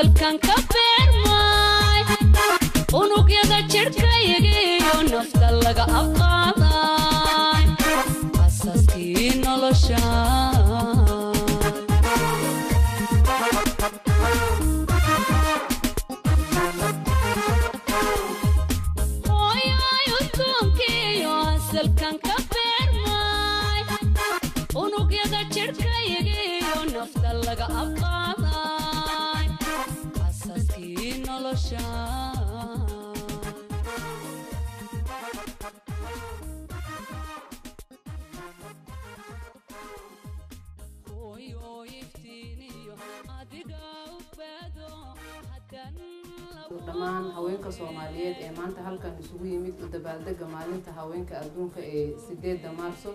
Asalkan ka beermay, unugyada jidhkaygiyo nafta laga abqaaday, asaskii nolosha. Hooyoy udgoonkiyo asalkan ka beermay, unugyada jidhkaygiyo nafta laga abqaaday, asaskii nolosha. Hooyoy iftiiniyo adiga ubaado haddan. Dhammaan haweenka Soomaaliyeed ee maanta halkan isugu yimid u dabaaldega maalinta haweenka adduunka ee 8-da Maarso,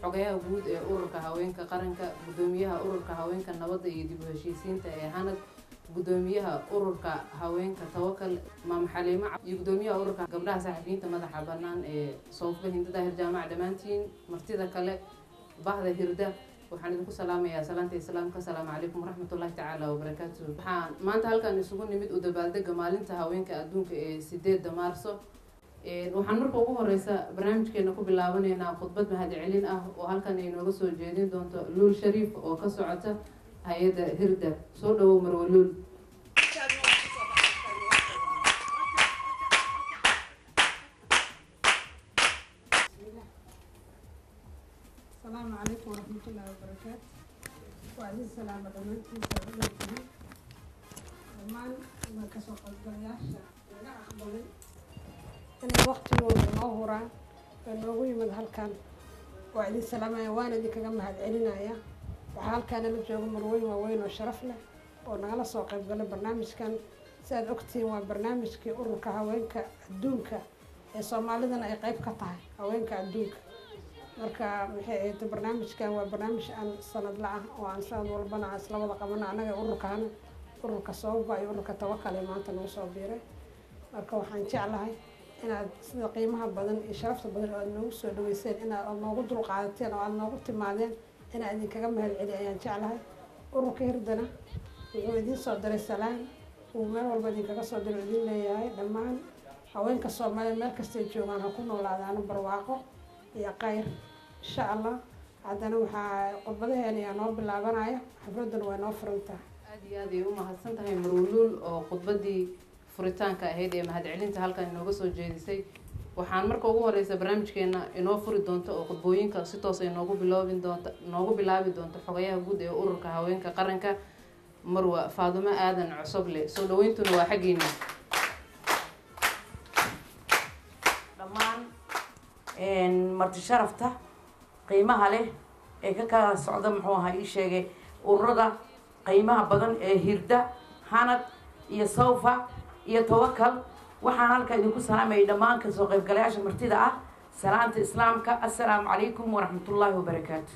xogayaha guud ee Ururka Haweenka Qaranka, guddoomiyaha Ururka Haweenka Nabadda iyo dib u heshiisiinta ee Hanad, guddoomiyaha Ururka Haweenka Tawakal, Maama Xaliimo, iyo guddoomiyaha Ururka Gabdhaha Saxafiyiinta Madaxa Bannaan ee Soofba, Hinda Daahir Jaamac, dhammaantiin martida kale, bahda Hirda, waxaan idinku salaamayaa salaanta islaamka: asalaamu calaykum waraxmatullahi tacaala wabarakaatu. Waxaan maanta halkan isugu nimid u dabaaldega maalinta haweenka adduunka ee 8-da Maarso. Waxaan marka ugu horeysa barnaamijkeena ku bilaabanaynaa khudbad mahadcelin ah oo halkan ay nooga soo jeedin doonto Luul Shariif oo ka socota hay-adda Hirda. Soo dhawow, Marwe Luul. Asalaamu calaykum waraxmatullaahi wabarakaatu. Waa idin salaama dhammaantiin, saadulaatihi dhammaan waa kasoo qaybgalayaasha naga aqbalay inay waqtigooda noo huraan oo noogu yimid halkan. Waa idin salaamaya, waana idinkaga mahad celinaya. Waxaa halkaana la jooga marweyn waaweyn oo sharaf leh oo nagala soo qaybgalay barnaamijkan. Si aad ogtihiin, waa barnaamijkii Ururka Haweenka Adduunka ee Soomaalidana ay qayb ka tahay haweenka adduunka. Marka maxay ahayd, barnaamijkan waa barnaamij aan sanadla ah oo aan sanad walbana aan isla wada qabano annaga ururkaana, Ururka Sababa iyo Ururka Tawakal ee maanta nagu soo biiray. Marka waxaan jeclahay inaad sida qiimaha badan iyo sharafta badan oo aad noogu soo dhaweyseen, inaad aad noogu dulqaadateen oo aada noogu timaadeen, inaan idinkaga mahad celi ayaan jeclahay. Ururka Hirdana wuxuu idiin soo diray salaan uu meel walba idinkaga soo diro, idin leeyahay dhammaan haweenka Soomaaliya meel kastay joogaan ha ku noolaadaano barwaaqo iyo khayr, insha Allah. Haddana waxaa khudbadaheena ayaa noo bilaabanaya, xafladuna waa noo furan tahay. Aada iyo aad ay u mahadsan tahay Marwuluul oo khudbadii furitaanka ahayd ee mahadcelinta halkan inooga soo jeedisay. Waxaan marka ugu horeysa barnaamijkeena inoo furi doonto oo khudbooyinka si toos ay noogu biloobin doonto, noogu bilaabi doonto xogayaha guud ee Ururka Haweenka Qaranka, Marwa Faadumo Aadan Cosoble. Soo dhaweyntuna waa xaggiina. Dhammaan marti sharafta qiimaha leh ee ka kala socda, muxuu ahaa ii sheegay, ururada qiimaha badan ee Hirda, Hanad iyo Sawfa iyo Tawakal, waxaan halka idinku salaamayay dhammaan kasoo qaybgalayaasha martida ah salaanta islaamka: assalaamu calaykum waraxmatullaahi wabarakaatu.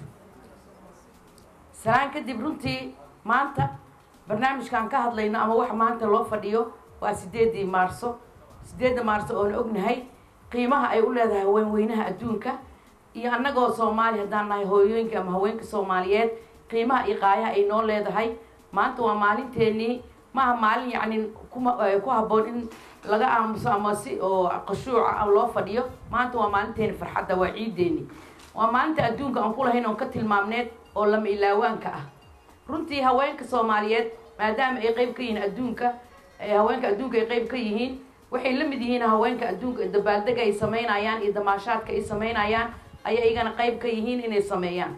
Salaan kadib, runtii maanta barnaamijkaan ka hadlayno ama waxa maanta loo fadhiyo waa 8-dii Maarso. 8-da Maarso oona ognahay qiimaha ay u leedahay haweenweynaha adduunka iyo annagoo Soomaali haddaan nahay, hooyooyinka ama haweenka Soomaaliyeed, qiimaha iyo qaayaha ay noo leedahay. Maanta waa maalinteenii. Maaha maalin yacni kuma ku habboon in laga aamuso ama si oo qashuuca loo fadhiyo. Maanta waa maalinteeni farxadda, waa ciideeni, waa maalinta adduunka aan ku lahayn oon ka tilmaamneed oo lama ilaawaanka ah. Runtii haweenka Soomaaliyeed, maadaama ay qeyb ka yihiin adduunka, haweenka adduunka ay qeyb ka yihiin, waxay la mid yihiin haweenka adduunka. Dabaaldega ay samaynayaan iyo damaashaadka ay samaynayaan ayay iyagana qeyb ka yihiin inay sameeyaan.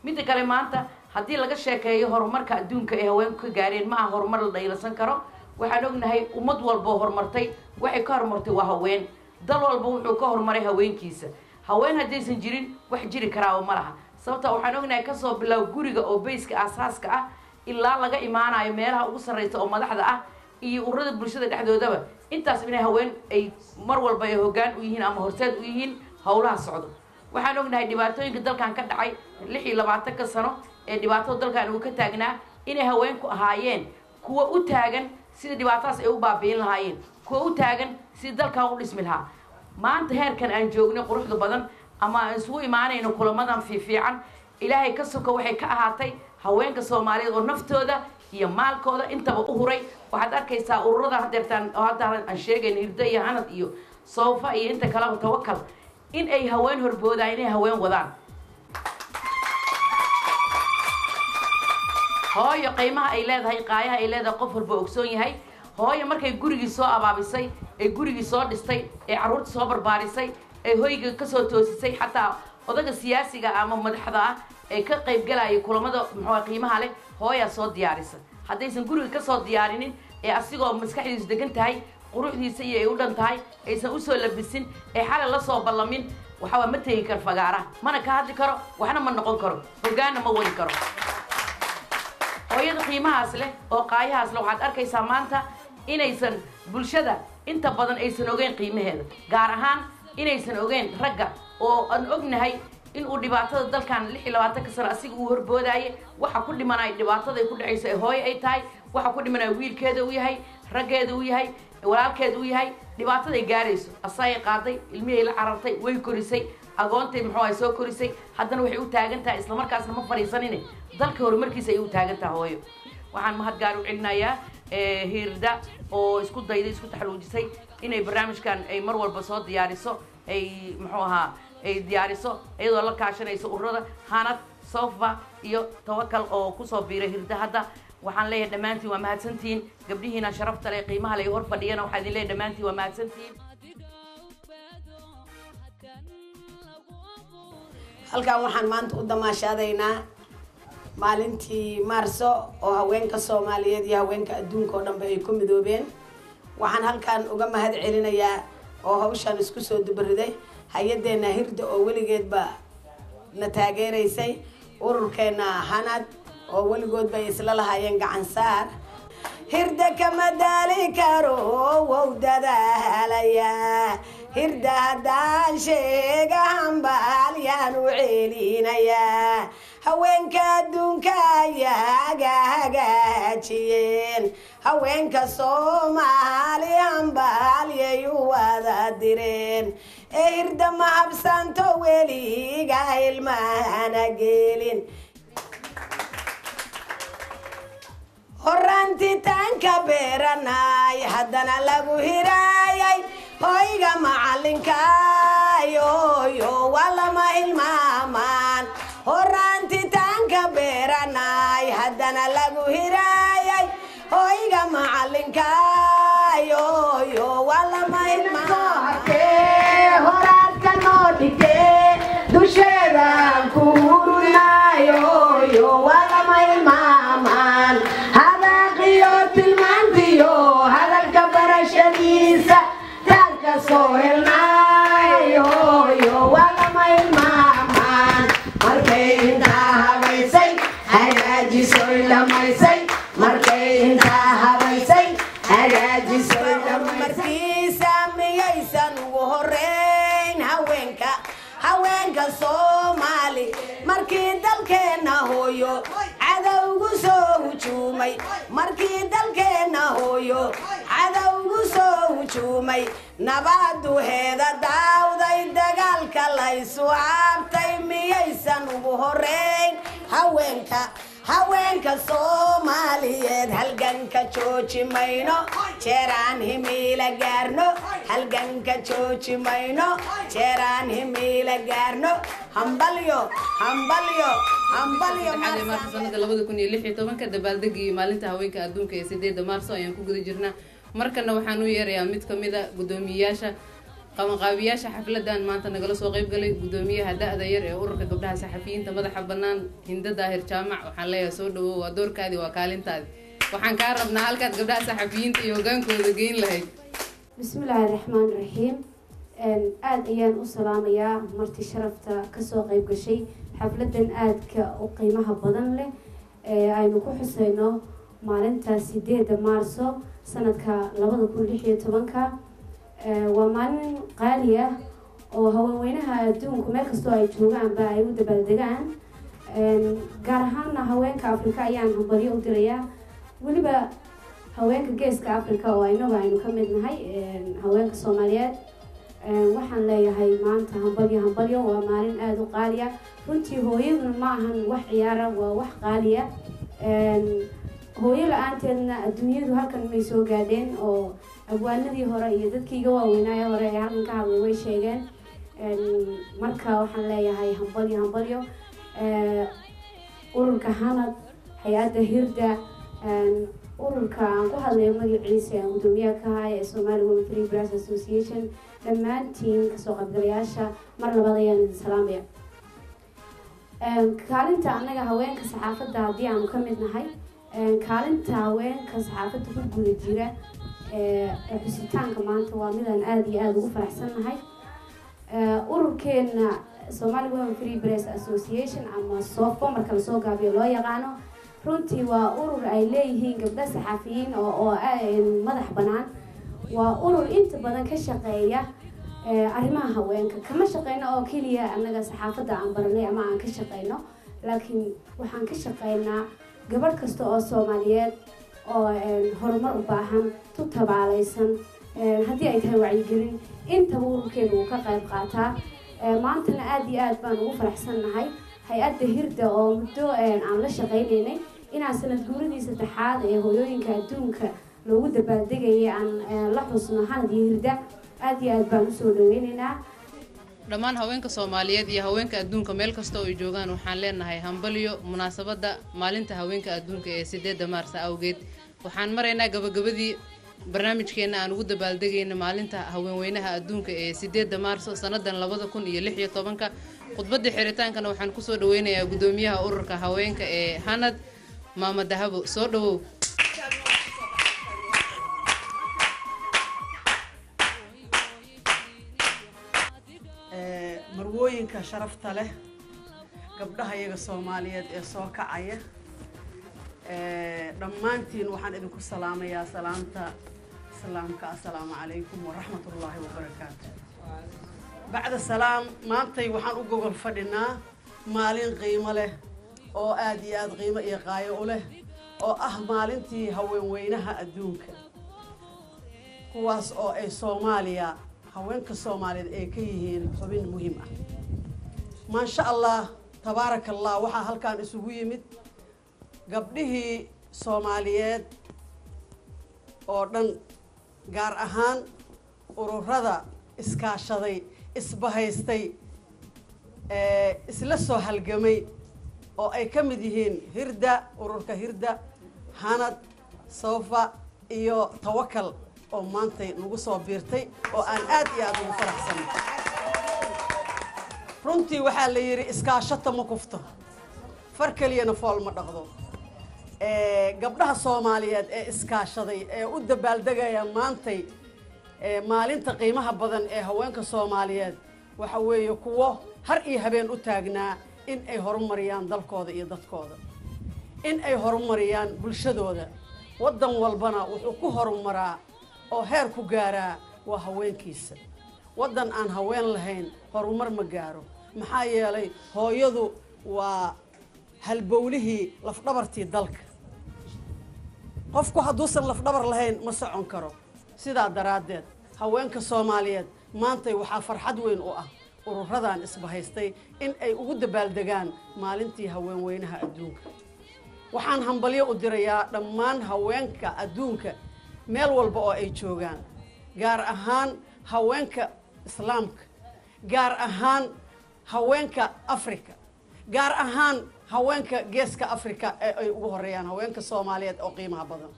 Midda kale, maanta haddii laga sheekeeyo horumarka adduunka ay haweenku ka gaareen, ma aha horumar la dhaylasan karo. Waxaan ognahay ummad walboo horumartay waxay ka horumartay waa haween. Dal walba wuxuu ka horumaray haweenkiisa. Haween haddaysan jirin, wax jiri karaaba ma laha. Sababta waxaan ognahay, kasoo bilow guriga oo bayska aasaaska ah ilaa laga imaanayo meelaha ugu sarreysa oo madaxda ah iyo ururada bulshada dhexdoodaba, intaas inay haween ay mar walba ay hoggaan u yihiin ama horseed u yihiin howlaha socdo. Waxaan ognahay dhibaatooyinka dalkan ka dhacay 26-ka sano ee dhibaatada dalkan uu ka taagnaa, inay haweenku ahaayeen kuwa u taagan sida dhibaatadaas ay u baabi'in lahaayeen, kuwa u taagan sidii dalkan u dhismi lahaa. Maanta heerkan aan joognay quruxda badan ama aan isugu imaanayno kulamadan fiifiican, Ilaahay ka soka waxay ka ahaatay haweenka Soomaaliyeed oo naftooda Iyo maalkooda intaba u huray. Waxaad arkaysaa ururada hadeertaan oo hadda aan sheegayna, Hirdo iyo Hanad iyo Soofa iyo inta kaleba, Tawakal, in ay haween horboodaan, inay haween wadaan. Hooyo qiimaha ay leedahay, qaayaha ay leedahay, qof walba ogsoon yahay. Hooyo markay gurigii soo abaabisay, ee gurigii soo dhistay, ee carruurta soo barbaarisay, ee hoyga kasoo toosisay, xataa odaga siyaasiga ama madaxda ah ee ka qaybgalaya kulamada muxuu qiimaha leh, hooyaa soo diyaarisa. Haddaysan guriga kasoo diyaarinin, ee asigoo maskaxdiisu degan tahay, quruxdiisa iyo ay u dhan tahay, aysan usoo labisin, ee xalay la soo ballamin, waxawaa ma tegi karo fagaaraha, mana ka hadli karo, waxna ma noqon karo, hoggaanna ma wadi karo. Hooyada qiimahaas leh oo qaayahaas leh, waxaad arkaysaa maanta inaysan bulshada inta badan aysan ogeyn qiimaheeda, gaar ahaan inaysan ogeyn ragga, oo aan ognahay inuu dhibaatada dalkan 26-ka sano asiga uu horboodaaye. Waxa ku dhimanaya, dhibaatada ay ku dhacayso, ee hooyo ay tahay waxa ku dhimanaya, wiilkeeda uu yahay, raggeeda uu yahay, walaalkeeda uu yahay, dhibaatada ay gaarayso asagay qaaday, ilmihii la carartay, way korisay, agoontay muxuu ay soo korisay. Haddana waxay u taagan tahay, islamarkaasna ma fadhiisanine, dalka horumarkiisa ay u taagan tahay hooyo. Waxaan mahad gaar u celinayaa Hiirda oo isku dayday, isku taxaluujisay inay barnaamijkan ay mar walba soo diyaariso, ay muxuu ahaa ay diyaariso, iyadoo la kaashanayso ururada Hanad, Sofa iyo Tawakal oo kusoo biiray Hirda hadda. Waxaan leeyahay dhammaantiin waa mahadsantihiin. Gabdhihiina sharafta leh, qiimaha leh hor fadhiyana, waxaan idin leeyahay dhammaantiin waa mahadsantihiin. Halkan waxaan maanta u damaashaadaynaa maalintii Maarso oo haweenka Soomaaliyeed iyo haweenka adduunka oo dhanba ay ku midoobeen. Waxaan halkan uga mahad celinayaa oo hawshaan isku soo dubariday hay-adeena Hirda oo weligeedba na taageeraysay, ururkeena Hanad oo weligoodba ay isla lahaayeen gacan saar. Hirda kama daali karo, wow dadaalaya. Hirda haddaan sheega, hambaalyaan u celinayaa. Haweenka adduunka ayaga hagaajiyeen, haweenka Soomaali hambaalyay u wada direen. Ee Hirda ma habsanto, weliga ilmahana gelin. Horaantitaanka beeranay, haddana lagu hiraayay hoyga macalinkayoyo, waa lama hilmaamaan. Horaantitaanka beeranay, haddana lagu hiraayay hoyga macalinkayoyo, waa lama hilmaamaan. Horaadka noo dhigtee, dusheedaan ku hurunaayoyo, waa lama hilmaamaan. Hadaaqiyo tilmaantiyo hadalka barashadiisa taanka soo helnaayoyo, waa lama hilmaamaan. Markay intaa habaysay, hagaajisoy dhamaysay, markay intaa habaysay, hagaajisoy markiisa, miyaysan ugu horeyn haweenka, haweenka Soomaali? Markii dalkeenna hooyo cadowgu soo hujuumay, markii dalkeenna hooyo cadowgu soo hujuumay, nabadu heeda daawday, dagaalka laysu caabtay, miyaysan ugu horeyn haweenka, haweenka Soomaaliyeed? Halganka jooji mayno jeeraan himiila gaarno, halganka jooji mayno jeeraan himiila gaarno. Hambalyo, hambalyo, hambalyo. Maarso sanada 2016-ka, dabaaldegii maalinta haweenka adduunka ee 8-da Maarso ayaan ku guda jirnaa. Markana waxaan u yeerayaa mid kamid a guddoomiyeyaasha qabanqaabiyaasha xafladan maanta nagala soo qeyb galay, guddoomiyaha da-da yar ee ururka gabdhaha saxafiyiinta madaxa banaan, Hinda Daahir Jaamac. Waxaan leeyahay soo dhawow, waa doorkaadi, waa kaalintaadi. Waxaan kaa rabnaa halkaad gabdhaha saxafiyiinta iyo hogaankooda geyn lahayd. Bismillaahi raxmaan raxiim. Aada ayaan u salaamayaa marti sharafta kasoo qeyb gashay xafladan aadka u qiimaha badan leh ee aynu ku xuseyno maalinta 8-da Maarso sanadka 2016-ka. Waa maalin qaali ah oo haweenweynaha adduunku meel kastoo ay joogaanba ay u dabaaldegaan, gaar ahaana haweenka Afrika ayaan hambalyo u dirayaa, weliba haweenka geeska Africa oo inagu aynu ka mid nahay, haweenka Soomaaliyeed. Waxaan leeyahay maanta hambalyo, hambalyo. Waa maalin aada u qaaliya runtii. Hooyaduna ma ahan wax ciyaara, waa wax qaaliya. Hooyo la-aanteedna adduunyadu halkan may soo gaadheen, oo abwaanadii hore iyo dadkii iga waaweynaaye hore ee halkan ka hadlay way sheegeen. Marka waxaan leeyahay hambalyo, hambalyo ururka Hanad, hay-adda Hirda, ururka aan ku hadlayo magaciisa aan guddoomiyaha ka ahay ee Somali Women Free Press Association. Dhammaantiin kasoo qaybgalayaasha mar labaad ayaan idin salaamaya. Kaalinta annaga haweenka saxaafadda haddii aanu ka mid nahay, kaalinta haweenka saxaafadda ku guda jira ee xusitaanka maanta waa midaan aada iyo aada ugu faraxsan nahay. Ururkeena Somali Women Free Press Association ama SOFPA marka lasoo gaabiyo loo yaqaano, runtii waa urur ay leeyihiin gabdho saxaafiyiin oo madax bannaan. Waa urur inta badan ka shaqeeya arrimaha haweenka. Kama shaqeyno oo keliya annaga saxaafadda aan baranay ama aan ka shaqeyno, laakiin waxaan ka shaqeynaa gabadh kasta oo Soomaaliyeed oo horumar u baahan, tu tabaalaysan, haddii ay tahay wacyigelin, intaba ururkeenu uu ka qayb qaataa. Maantana aada iyo aad baan ugu faraxsannahay hay-adda Hirda oo muddo aan la shaqeynaynay inaan sanad guuradii saddexaad ee hooyooyinka adduunka loogu dabaaldegayay aan la xusno Hanad iyo Hirda. Aada iyo aad baan usoo dhaweyneynaa. Dhammaan haweenka Soomaaliyeed iyo haweenka adduunka meel kasta oo ay joogaan waxaan leenahay hambalyo munaasabadda maalinta haweenka adduunka ee 8-da Maarsa awgeed. Waxaan maraynaa gabagabadii barnaamijkeena aan ugu dabaaldegayna maalinta haweenweynaha adduunka ee 8-da Maarso sanadan 2016-ka. Khudbadda xiritaankana waxaan kusoo dhaweynayaa guddoomiyaha ururka haweenka ee Hanad, Maama Dahabo. Soo dhawow. Marwooyinka sharafta leh, gabdhaha iyaga Soomaaliyeed ee soo kacaya, dhammaantiin waxaan idinku salaamayaa salaamta islaamka: assalaamu calaykum waraxmat ullaahi wabarakaatu. Bacda salaam, maantay waxaan u gogol fadhinaa maalin qiimo leh oo aada iyo aada qiimo iyo qaayo u leh, oo ah maalintii haweenweynaha adduunka, kuwaas oo ay Soomaaliya, haweenka Soomaaliyeed ay ka yihiin xubin muhiim ah. Maasha Allah, tabaaraka Allah, waxaa halkan isugu yimid gabdhihii Soomaaliyeed oo dhan, gaar ahaan ururada iskaashaday, isbahaystay, isla soo halgamay, oo ay ka mid yihiin Hirda, ururka Hirda, Hanad, Sofa iyo Tawakal oo maantay nagu soo biirtay, oo aan aad iyo aada ugu faraxsanay. Runtii waxaa la yidhi iskaashata ma kufto, far keliyana fool ma dhaqdo. Gabdhaha Soomaaliyeed ee iskaashaday ee u dabaaldegaya maantay maalinta qiimaha badan ee haweenka Soomaaliyeed waxa weeye kuwo har iyo habeen u taagnaa in ay horumariyaan dalkooda iyo dadkooda, in ay horumariyaan bulshadooda. Waddan walbana wuxuu ku horumaraa oo heer ku gaaraa waa haweenkiisa. Waddan aan haween lahayn horumar ma gaaro, maxaa yeelay hooyadu waa halbowlihii, lafdhabartii dalka. Qofku hadduusan lafdhabar lahayn ma socon karo. Sidaa daraaddeed haweenka Soomaaliyeed maantay waxaa farxad weyn u ah ururadan isbahaystay in ay ugu dabaaldegaan maalintii haweenweynaha adduunka. Waxaan hambalyo u dirayaa dhammaan haweenka adduunka meel walba oo ay joogaan, gaar ahaan haweenka islaamka, gaar ahaan haweenka Africa, gaar ahaan haweenka Geeska Africa ee ay ugu horeeyaan haweenka Soomaaliyeed oo qiimaha badan.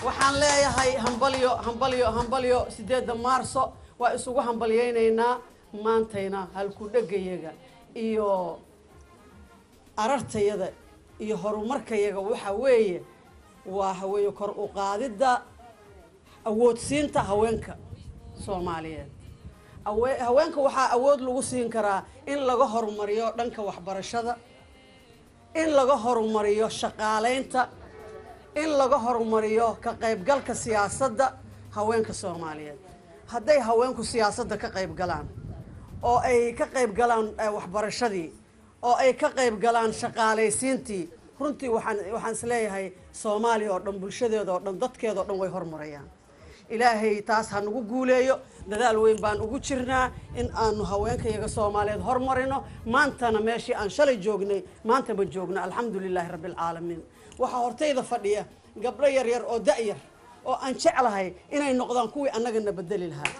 Waxaan leeyahay hambalyo, hambalyo, hambalyo. 8-da Maarso waa isugu hambalyaynaynaa. Maantayna halku dhegayaga iyo arartayada iyo horumarkayaga waxa weeye waa haweeye kor u qaadidda awoodsiinta haweenka Soomaaliyeed. Haweenka waxaa awood lagu siin karaa in laga horumariyo dhanka waxbarashada, in laga horumariyo shaqaalaynta, in laga horumariyo ka qaybgalka siyaasadda haweenka Soomaaliyeed. Hadday haweenku siyaasadda ka qayb galaan oo ay ka qayb galaan waxbarashadii oo ay ka qayb galaan shaqaalaysiintii, runtii waxaan isleeyahay Soomaaliya oo dhan, bulshadeeda oo dhan, dadkeeda oo dhan way hormarayaan. Ilaahay taas ha nagu guuleeyo. Dadaal weyn baan ugu jirnaa in aanu haweenkayaga Soomaaliyeed hormarino. Maantana meeshii aan shalay joognay maanta ma joogno, alxamdu lilaahi rabbi alcaalamiin. Waxaa hortayda fadhiya gabdho yaryar oo da'yar oo aan jeclahay inay noqdaan kuwii annagana bedeli lahaa,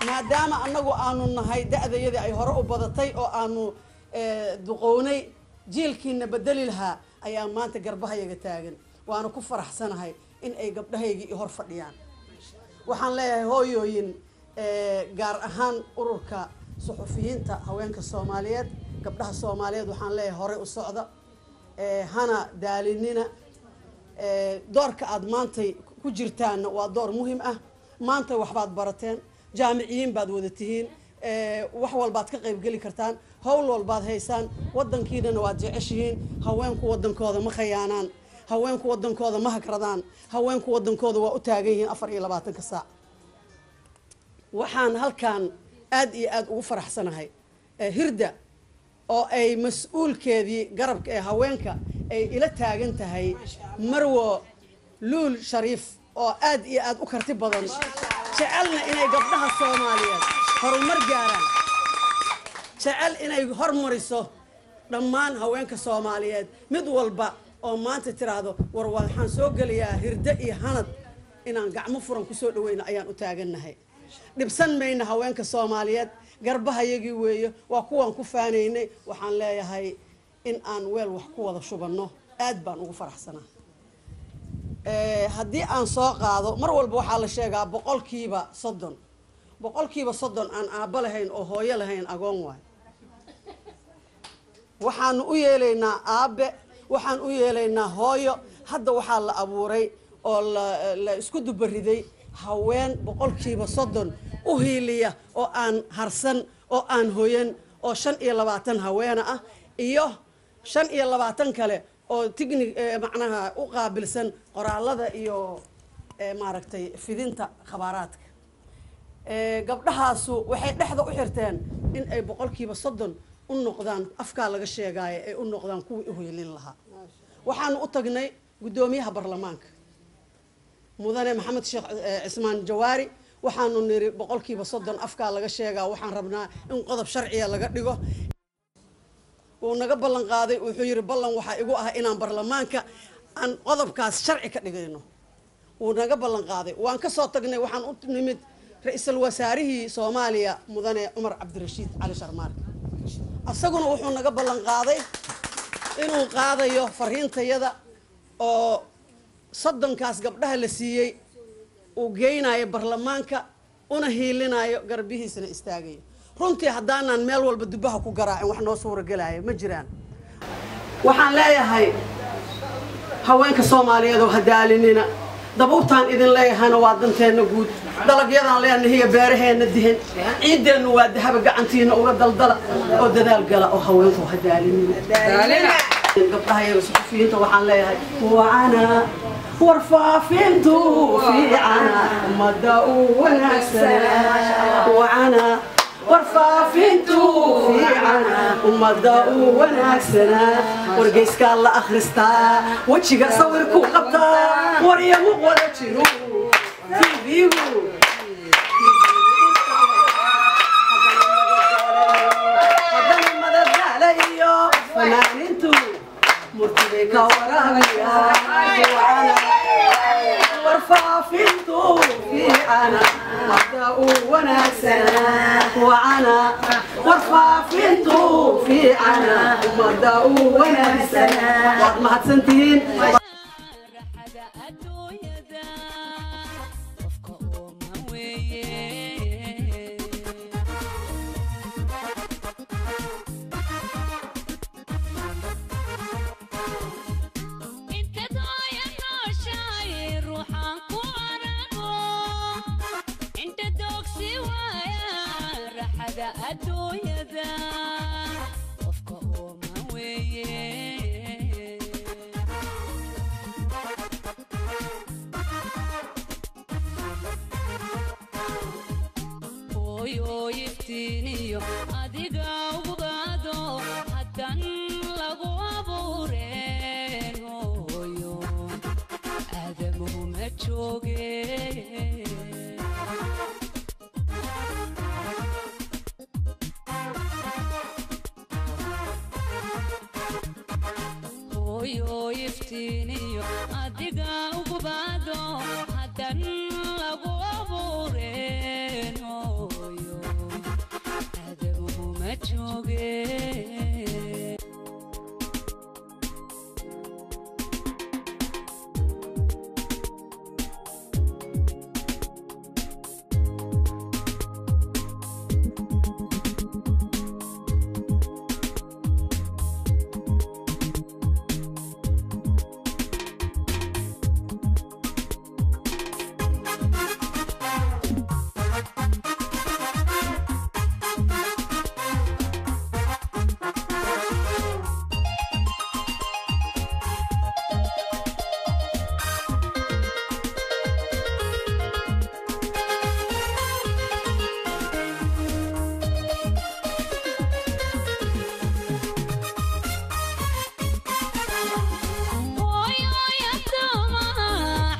maadaama annagu aanu nahay da'dayadii ay hore u badatay oo aanu duqownay. Jiilkiina bedeli lahaa ayaa maanta garbahayaga taagan, waana ku faraxsanahay in ay gabdhahaygii hor fadhiyaan. Waxaan leeyahay hooyooyin, gaar ahaan Ururka Suxufiyiinta Haweenka Soomaaliyeed, gabdhaha Soomaaliyeed, waxaan leeyahay horey u socda, hana daalinina. Doorka aada maantay ku jirtaanna waa door muhim ah. Maanta waxbaad barateen, jaamiciyiin baad wada tihiin, wax walbaad ka qaybgeli kartaan, howl walbaad haysaan, wadankiinana waad jeceshihiin. Haweenku wadankooda ma khayaanaan, haweenku wadankooda ma hagradaan, haweenku wadankooda waa u taagan yihiin 24-ka saac. Waxaan halkan aad iyo aada ugu faraxsanahay Hirda oo ay mas-uulkeedii garabka ee haweenka ay ila taagan tahay, Marwo Luul Shariif, oo aad iyo aada u karti badan, jecelna inay gabdhaha Soomaaliyeed horumar gaaraan, jecel inay hormariso dhammaan haweenka Soomaaliyeed. Mid walba oo maanta tiraahdo war waxaan soo gelayaa Hirdo iyo Hanad, inaan gacmo furan kusoo dhaweyno ayaan u taagannahay. Dhibsan mayna haweenka Soomaaliyeed, garbahayagii weeye, waa kuwaan ku faanaynay. Waxaan leeyahay in aan weel wax ku wada shubanno aad baan ugu faraxsanaa. Haddii aan soo qaado, mar walba waxaa la sheegaa 30%, 30% aan aabbo lahayn oo hooyo lahayn agoon waay. Waxaanu u yeelaynaa aabe, waxaan u yeelaynaa hooyo. Hadda waxaa la abuuray oo la isku dubariday haween 30% u hiiliya oo aan harsan oo aan hoyan, oo 25 haweena ah iyo 25 kale oo tigni macnaha u qaabilsan qoraalada iyo maaragtay fidinta khabaaraadka. Gabdhahaasu waxay dhexda u xirteen in ay 30% u noqdaan, afkaa laga sheegaayo, ay u noqdaan kuwii u hiilin lahaa. Waxaanu u tagnay guddoomiyaha baarlamaanka, Mudane Maxamed Sheekh Cismaan Jawaari. Waxaanu niri 30% afkaa laga sheegaa, waxaan rabnaa in qodob sharciya laga dhigo. Wuu naga ballan qaaday. Wuxuu yidhi ballan waxaa igu ah inaan baarlamaanka aan qodobkaas sharci ka dhigayno. Wuu naga ballan qaaday. Waan ka soo tagnay, waxaan u nimid ra-iisul wasaarihii Soomaaliya, Mudane Cumar Cabdirashiid Cali Sharmaarke. Isaguna wuxuu naga ballan qaaday inuu qaadayo fariintayada oo 30-kaas gabdhaha la siiyey uu geynayo baarlamaanka, una hiilinayo, garbihiisna istaagayo. Runtii haddaanaan meel walba dubaha ku garaacin, wax noo suuragelaayo ma jiraan. Waxaan leeyahay haweenka Soomaaliyeed oo hadaalinina, dabuubtaan idin leeyahayna waa danteenna guud. Dalagyadaan leenahiyo beeraheenna dihin, ciiddeennu waa dahaba, gacantiina uga daldala oo dadaal gala oo haweenku hadaalinina. Gabdhaha iyaga suxufiyiinta waxaan leeyahay wacana warfaafintu fiicana, ummadda u wanaagsana. Wacana warfaafintu fiicana, ummadda u wanaagsana. Wargeyskaa la akhristaa, wejiga sawirku qabtaa, waryamu wada jiro TV-gu. Haddana madadaala iyo fanaanintu murtibay ka waraabayaan. Warfaafintu fiicana, hadda u wanaagsana. Wacana warfaafintu fiicana, ummadda u wanaagsana. Waad mahadsantihiin. Raaxada adduunyada qofka ooma weeye. Inta dooya nooshaay ruuxaan ku arago, inta doogsi waaya. Raaxada adduunyada qofka ooma weeye. Hooyo iftiiniyo adiga ugaado haddan lagu abuureen, hooyo aadamuhu ma jooge. Hooyo iftiiniyo adiga ugubaado haddan lagu abuureen, hooyo aadamuhu ma joogeen.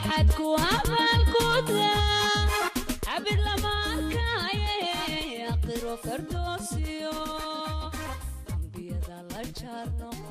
Xadku abaalkuda cabid lama arkaaye, aqiro fardoosiyo ambiyada la jaar noqo.